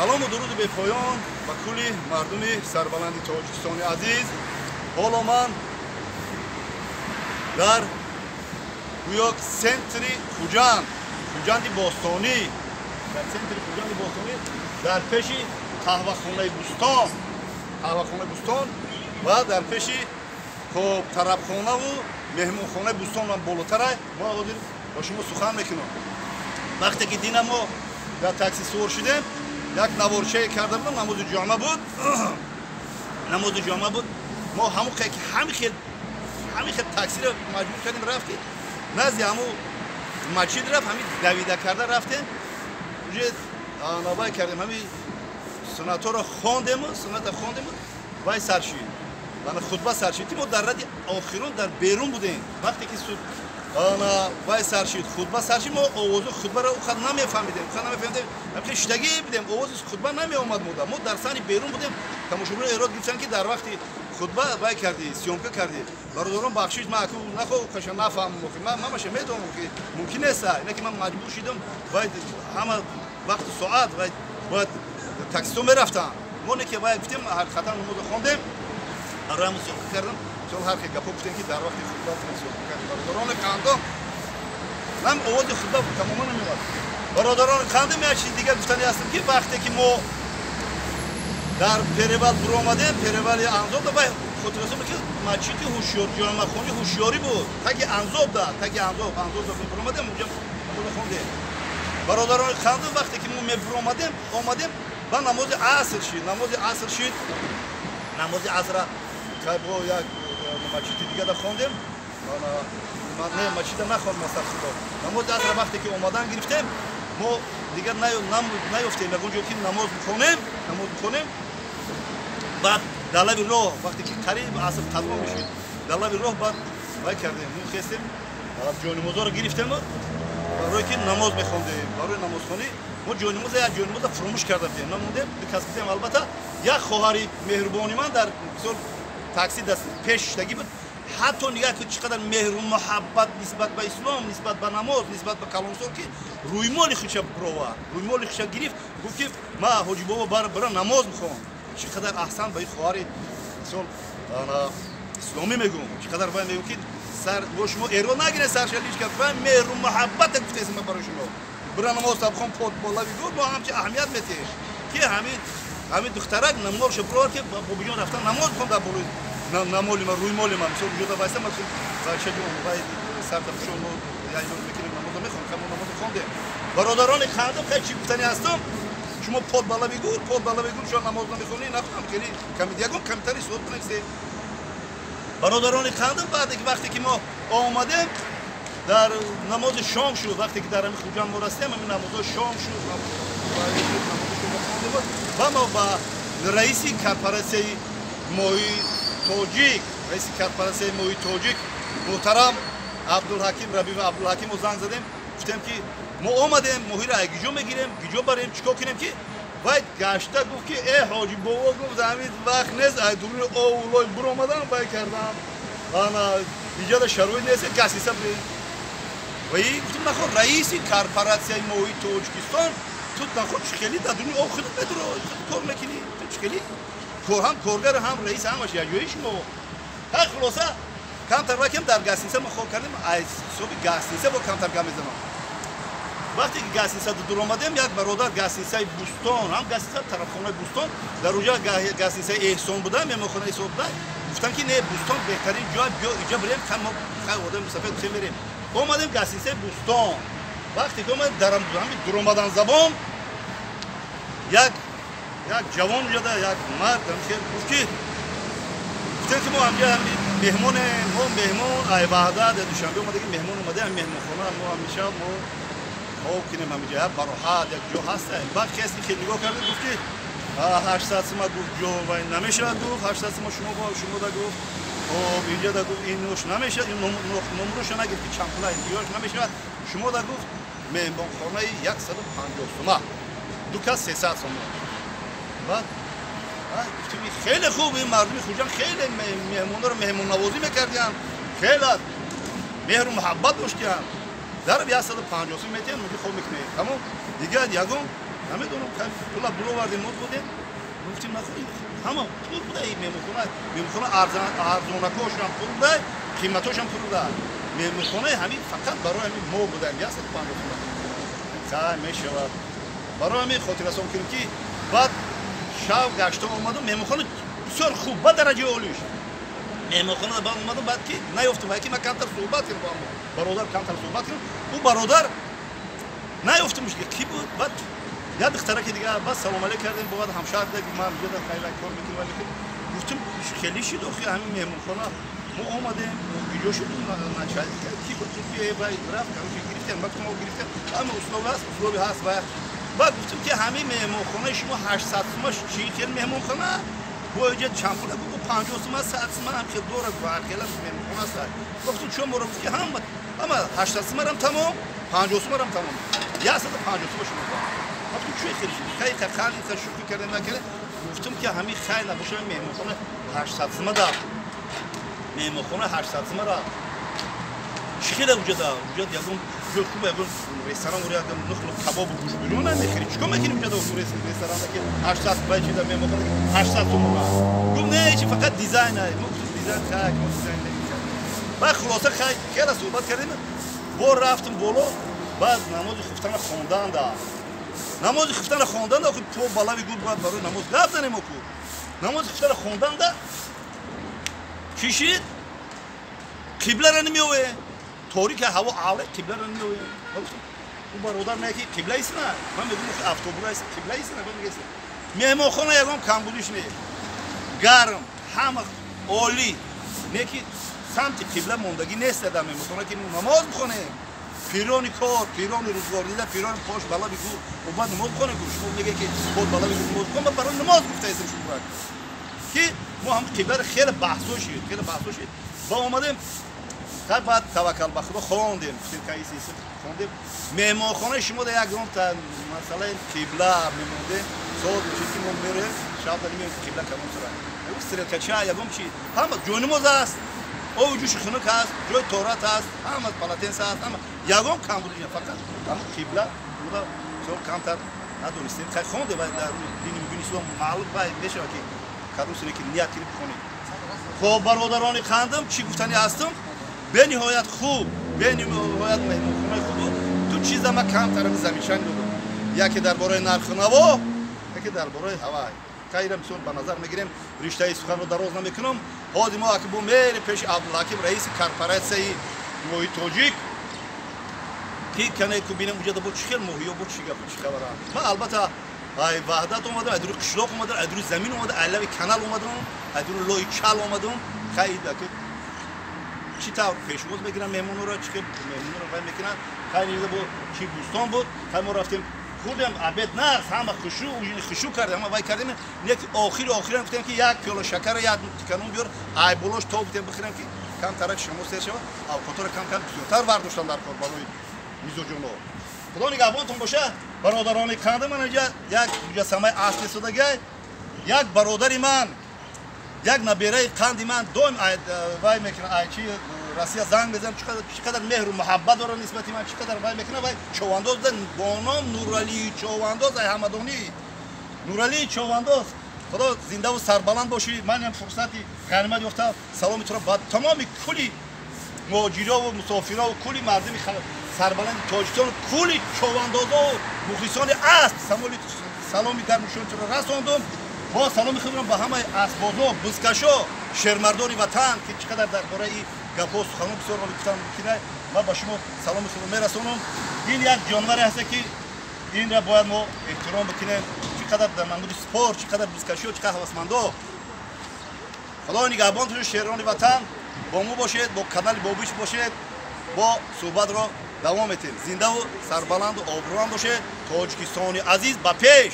Салому дуруди бепоён ба кулли мардуми сарбаланди Тоҷикистони азиз. Ҳоло ман дар гӯё центри Хуҷанд, Хуҷанди бостонӣ, дар центри Хуҷанди бостонӣ, дар пеши қаҳвахонаи Бӯстон, қаҳвахонаи Бӯстон ва дар пеши хоб тарабхонаву меҳмонхонаи Бӯстон ҳам болотара мо ҳозир бо шумо сухан мекунам. Вақте ки дина мо дар такси сувор шудем, як наворчае карда будам, намози ҷумъа буд, намози ҷумъа буд. Мо ҳамон ки ҳамин хел таксиро маҷбур кардем, рафт ки назди ҳамун масҷид рафт, ҳамин давида карда рафтем, уже навай кардем, ҳамин суннатҳоро хондему, сунната хондему, вай сар шид, хутба сар шид. Мо дар ради охирон дар берун будем. Вақте ки вай сар шид, хутба сар шид, мо овози хутбаро уқад намефаҳмидем, уқад намефаҳмидем, ҳамин шидагӣ будем, овози хутба намеомад. Мо дар саҳни берун будем. Тамошобино эрод гирифтанд, ки дар вақти хутба вай кардӣ, съёмка кардӣ. Бародарон, бахшиш, ман аку нахо қаша нафаҳмам, охи ман мамаша медонам, ки мумкин нест, ина ки ман маҷбур шидам, вай ҳама вақту соат вай бояд таксисо мерафтам. Мо не ки вай гуфтем, ҳақиқатан намозо хондем, барои ҳамон съёмка кардам. Мисол, ҳар хел гапҳо гуфтем, ки дар вақти хутба съёмка кардем. Бародарони қандон, нам овози хутба тамоман намеомад. Бародарони қандом, як чизи дигар гуфтани ҳастам, ки вақте ки мо дар перевал буромадем, перевали Анзоб, вай хотиррасон ки масҷиди ҳушёр, ҷомахони ҳушёрӣ буд, таги Анзобда, таги Анзоб, Анзобда буромадем, унҷа намоза хондем. Бародарони қандом, вақте ки мо мебуромадем, омадем ба намози аср шид, намози аср шид, намози асра бо як масҷиди дигада хондем. Не, масҷида нахондем, астағфирулло. Намози асра вақте ки омадан гирифтем, мо дигар наёфтем ягон ҷо ки намоз бихонем, намоз бихонем. Баъд дар лаби роҳ, вақте ки қариб аср қазо мешид, дар лаби роҳ баъд вай кардем, мо хестем, ҷойнамозҳоро гирифтем, барое ки намоз мехондем, барои намозхонӣ. Мо ҷойнамоза, як ҷойнамоза фуромӯш карда будем, намондем, кас гуфтем. Албатта, як хоҳари меҳрубони ман дар бисёр такси даст пеш шиштагӣ буд. Ҳатто нигаҳ кун, чӣ қадар меҳру муҳаббат нисбат ба ислом, нисбат ба намоз, нисбат ба калонсол, ки рӯймоли худша бировард, рӯймоли худша гирифт, гуфт ки ма, ҳоҷи бобо, бара намоз бихон. Чӣ қадар аҳсан ба ин хоҳари мисол исломӣ мегӯм, чӣ қадар вай мегӯм, ки сар бо шумо эрод нагиред, сарша лиш кард. Вай меҳру муҳаббата гуфтаесам барои шумо, бира намоз бихон. Под болави гур мо ҳамчи аҳамият метиҳем, ки ҳамин духтарак намозша бировард, ки бобиҷон рафтан намоз бихон. Дар болои намоли ма, рӯймоли ма, мисол, уҷода вайста, ма шаҷон вай сарта пушон, мо як мекунем, намозо мехонем. Мо намозо хондем. Бародарони қандам, хай, чӣ гуфтани ҳастам? Шумо под балави гур, под балави гур, шумо намоз намехонӣ, нахонам, хеле ягон комментарий суол бинависед. Бародарони қандам, баъде ки вақте ки мо омадем, дар намози шом шуд. Вақте ки дар ҳамин Хуҷанд мо расидем, ҳамин намозҳои шом шуд, намози шом хондем ва мо ба раиси корпоратсияи моҳии тоҷик, раиси корпоратсияи моҳии тоҷик муҳтарам Абдулҳаким Рабиев Абдулҳакимро занг задем, гуфтем ки мо омадем, моҳиро ай гиҷо мегирем, гиҷо барем, чӣ кор кунем? Ки вай гашта гуфт ки э, ҳоҷи бобо, гуфт, ҳамин вақт нест, ай дуруни овулой буромадам, вай кардам, ана иҷода шароит нест, гасиса бирем. Вай гуфтем, нахо, раиси корпоратсияи моҳии Тоҷикистон, ту нахо чӣ хели дар дуруни об худат медуро кор мекунӣ? Ту чӣ хели кор, ҳам коргар, ҳам раис, ҳамаш якҷои шумо? Ҳай, хулоса, камтар вакем дар гостиница мо хоб кардем. Аз ҳисоби гостиница бо камтар гап мезанам. Вақте ки гостиница дур омадем, як бародар гостиницаи Бӯстон, ҳам гостиница, тарафхонаи Бӯстон, дар уҷа гостиницаи Эҳсон буда, меҳмонхонаи Эҳсон буда, гуфтам ки не, Бӯстон беҳтарин ҷой, биё иҷа бирем. Мо хай одами мусафир гуфтем, мерем. Омадем гостиницаи Бӯстон. Вақте ки омадем, дар ҳамин дуромадан забон як ҷавон уҷада, як мард гуфт ки, гуфтем ки мо ҳамҷа меҳмонем, мо меҳмон ай Ваҳдат Душанбе омадаги, меҳмон омадаем меҳмонхона, мо ҳамеша мо хоб кунем ҳамиҷа, як бароҳат, як ҷо ҳаста? Баъд касе хел нигоҳ кард, гуфт ки 800 сума, гуфт, ҷо вай намешавад, гуфт, 800 сума шумо шумо да, гуфт, хоб инҷа да, гуфт, ин намешавад, номроша нагирифт, ки чанд пула ёш намешавад шумо да, гуфт, меҳмонхонаи 150 сума, ду кас 300 сума. Баъд гуфтем, хеле хуб, ин мардуми Хуҷанд хеле меҳмонро меҳмоннавозӣ мекардиям, хеле меҳру муҳаббат доштиям. Дар 150 сум метиҳем, муги хоб мекунем, тамом. Дигар ягон Намедонам, пула буровардем, мо додем, гуфтем нахӯрем, ҳама пул буда, ин меҳмонхона, меҳмонхона арзонакошам пул буда, қиматошам пул буда. Меҳмонхонаи ҳамин фақат барои ҳамин мо будаем, 150 сум. Хай мешавад. Барои ҳамин хотиррасон кунем, ки баъд шав гашта омадам, меҳмонхона бисёр хуб, ба дараҷаи олиш. Меҳмонхона баъд омадам, баъд ки наёфтам, ки ман камтар суҳбат кардам бо бародар, камтар суҳбат кардам. Ӯ бародар наёфтамш, ки буд, баъд як духтараки дига, баъд салом алейк кардем, бо баъд ҳамшаҳр буда, ман ҷода хайла кор мекунем, вай мекунем. Гуфтам, хеле шид охи ҳамин меҳмонхона, мо омадем, куҷо шуд начальник, ки буд, ки вай рафт, короче, гирифтем, ба гуфтам, гирифтем, ҳама условия ҳаст, условия ҳаст, вай. Баъд гуфтам, ки ҳамин меҳмонхонаи шумо 800 сума, чӣ хел меҳмонхона? Бо иҷа чанд пула? Гуфт, 50 сума, 100 сума, ҳам хел дорад, ҳар хела меҳмонхона аст. Гуфтам, чо моро гуфт, ки ҳама ҳама 800 сумарам тамом, 50 сумарам тамом, 150 сума шумо. Гуфтам, чӣ хел шуд? Хай хали шӯхӣ кардем, накардем. Гуфтам, ки ҳамин хай набоша, меҳмонхона 800 сума да, меҳмонхона 800 сума ра чӣ хела уҷа да, уҷа ягон ҷои хуб, ягон ресторан, ягон нухлу кабобу гӯшбирён намехӯри, чӣ кор мекунӣ уҷа да ресторанда, ки 800 вай чи да меҳмонхона 800 сума? Гуфт, не, чи фақат дизайн ай. Мо гуфтем, дизайн, хай мо дизайн намекардем. Баъд хулоса, хай хела суҳбат кардем, бо рафтем боло, баъд намози хуфтана хонданда, намози хуфтана хонданда, охи по балави гур бояд барои намоз гап занем оку. Намози хуфтана хонданда чӣ шид? Қибларо намеове, торика ҳаво, авре, қибларо намеове. Ӯ бародар мега, ки қибла истина, ман мегӯм, автобура қибла истина, мегӯ, меҳмонхона ягон камбудиш не, гарм, ҳама олӣ, не ки самти қибла мондагӣ нест дар меҳмонхона, ки намоз бихонем. Пирони кор, пирони рӯзгор дида, пирони пош балави гур, баъд намоз бихонем. Шумо меге, ки под балави гур намоз бихон, ман барои намоз гуфтаистам шумо, ки мо ҳам қибларо хеле баҳсо шид, хеле баҳсо шид. Ба омадем, хай баъд таваккал ба Худо хондем, хондем. Меҳмонхонаи шумо да ягон масъалаи қибла мемондем, соат мешид, ки мо мерем, шаб да намеем, қибла кадом сара, стрелкача, ягон чи, ҳама ҷои намоз аст, оби ҷӯши хунук ҳаст, ҷои торат ҳаст, ҳама полотенце ҳаст, ҳама, ягон камбуди, фақат ҳама қибла буда, бисёр камтар надонистем. Хай хондем, вай дар дини мубини ислом маълум вай мешавад, ки кадом суре ки ният кунӣ, бихонӣ. Хоб, бародарони қандам, чӣ гуфтанӣ ҳастам? Бениҳоят хуб, бениҳоят меҳмонхонаи хуб буд. Ду чиза ма камтарам замечание додам: яке дар бораи нарху наво, яке дар бораи ҳавай. Хайра бисёр ба назар мегирем, риштаи суханро дароз намекунам. Ҳозир мо аки бо мерем пеши Абдулҳаким, раиси корпоратсияи моҳи тоҷик, ки кане ку бинем, уҷада бо чӣ хел моҳиё, бо чӣ гапу чӣ хабарам. Ман албатта ай Ваҳдат омадам, ай дури қишлоқ омадам, ай дури замин омадам, ай лави канал омадам, ай дури лои чал омадам. Хай ки чӣ тавр пешвоз мегиранд меҳмонро, чӣ хел меҳмонро вай мекунанд. Хай бо чӣ бӯстон буд. Хай мо рафтем, хӯрдем, обед нағз, ҳама хушу, ужини хушу кардем, ҳама вай кардем, не ки охири охирам гуфтем, ки як пиёла шакара, як тиканун биёр, ай болош то битем, бихӯрем, ки камтарак шумо сер шавад. Авқотро кам кам бисёртар вардоштан дар кор барои мизоҷонҳо. Худо нигаҳбонтон боша, бародарони қанди ман. Инҷа як муҷассамаи асп истодагай, як бародари ман, як набераи қанди ман доим вай мекунад, ай чи Россия занг мезанад, чӣ қадар меҳру муҳаббат дорад нисбати ман, чӣ қадар вай мекунад. Вай човандоз буда, бо ном Нуралии Човандоз, ай Ҳамадонӣ, Нуралии Човандоз. Худо зиндаву сарбаланд бошӣ. Манам фурсати ғанимат ёфта, саломи туро ба тамоми кули муҳоҷирову мусофирову кули мардуми сарбаланди Тоҷикистон, кули човандозову мухлисони асп саломи гармушони туро расондум. Бо саломи худро ба ҳамаи асбозо, бузкашо, шермардони ватан, ки чӣ қадар дар бораи гапҳо, суханон бисёр оли гуфтан мумкин, ман ба шумо саломи худро мерасонам. Ин як ҷонваре ҳаста, ки инра бояд мо эҳтиром бикунем, чӣ қадар дар намуди спорт, чӣ қадар бузкашио, чӣ қадар ҳавасмандо. Худои нигаҳбонтон, шерони ватан, бо мо бошед, бо канали Бобиш бошед, бо суҳбатро давом метем. Зиндаву сарбаланду обрӯманд бошед. Тоҷикистони азиз, ба пеш!